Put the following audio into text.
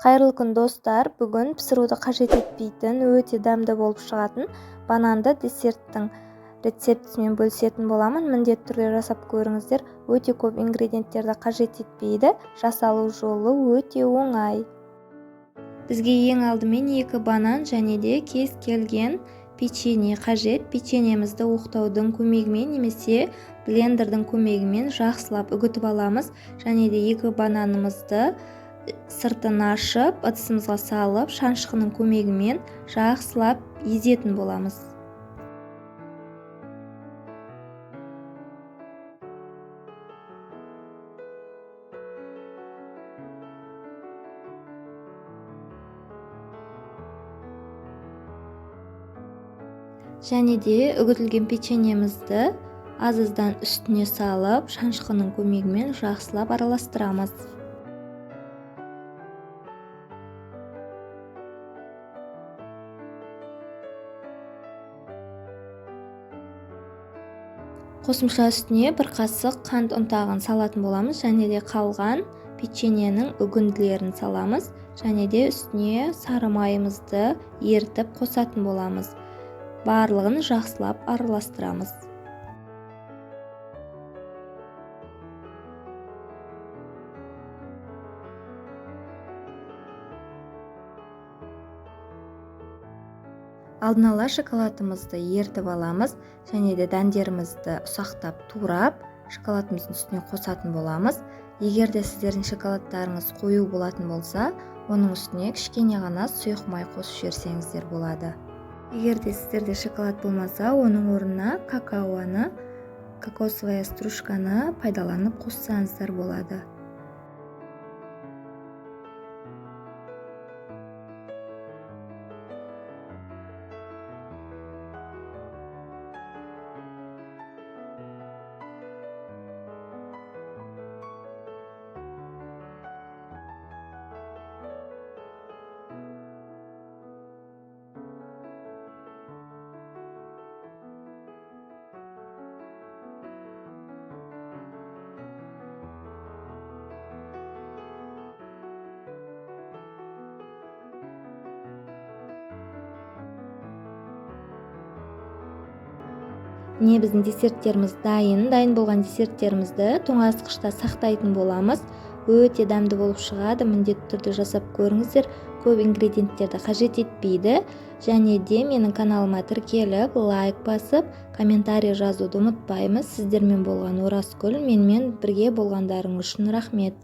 Қайырлы күн, достар! Бүгін пісіруді қажет етпейтін, өте дәмді болып шығатын бананды десерттің рецептісімен бөлісетін боламын. Міндетті түрде жасап көріңіздер. Өте көп ингредиенттерді қажет етпейді. Жасалу жолы өте оңай. Бізге ең алдымен 2 банан және де кез келген печенье қажет. Печеньемізді оқтаудың көмегімен немесе блендердің көмегімен жақсылап үгітіп аламыз. Және де 2 бананымызды сыртын ашып, ыдысымызға салып, шанышқының көмегімен жақсылап езетін боламыз. Және де үгітілген печеньемізді аз-аздан үстіне салып, шанышқының көмегімен жақсылап араластырамыз. Қосымша үстіне бір қасық қант ұнтағын салатын боламыз, және де қалған печеньенің үгінділерін саламыз, және де үстіне сары майымызды ерітіп қосатын боламыз. Барлығын жақсылап араластырамыз. Алдын ала шоколадымызды ерітіп аламыз, және де дәндерімізді ұсақтап турап, шоколадымыздың үстіне қосатын боламыз. Егер де сіздердің шоколадтарыңыз қою болатын болса, оның үстіне кішкене ғана сұйық май қосып жіберсеңіздер болады. Егер де сіздерде шоколад болмаса, оның орнына какаоны, кокосовая стружканы пайдаланып қоссаңыздар болады. Міне, біздің десерттеріміз дайын. Дайын болған десерттерімізді тоңазытқышта сақтайтын боламыз. Өте дәмді болып шығады, міндетті түрде жасап көріңіздер. Көп ингредиенттерді қажет етпейді. Және де менің каналыма тіркеліп, лайк басып, комментарий жазуды ұмытпаймыз. Сіздермен болған Оразгүл, менімен бірге болғандарыңыз үшін рахмет.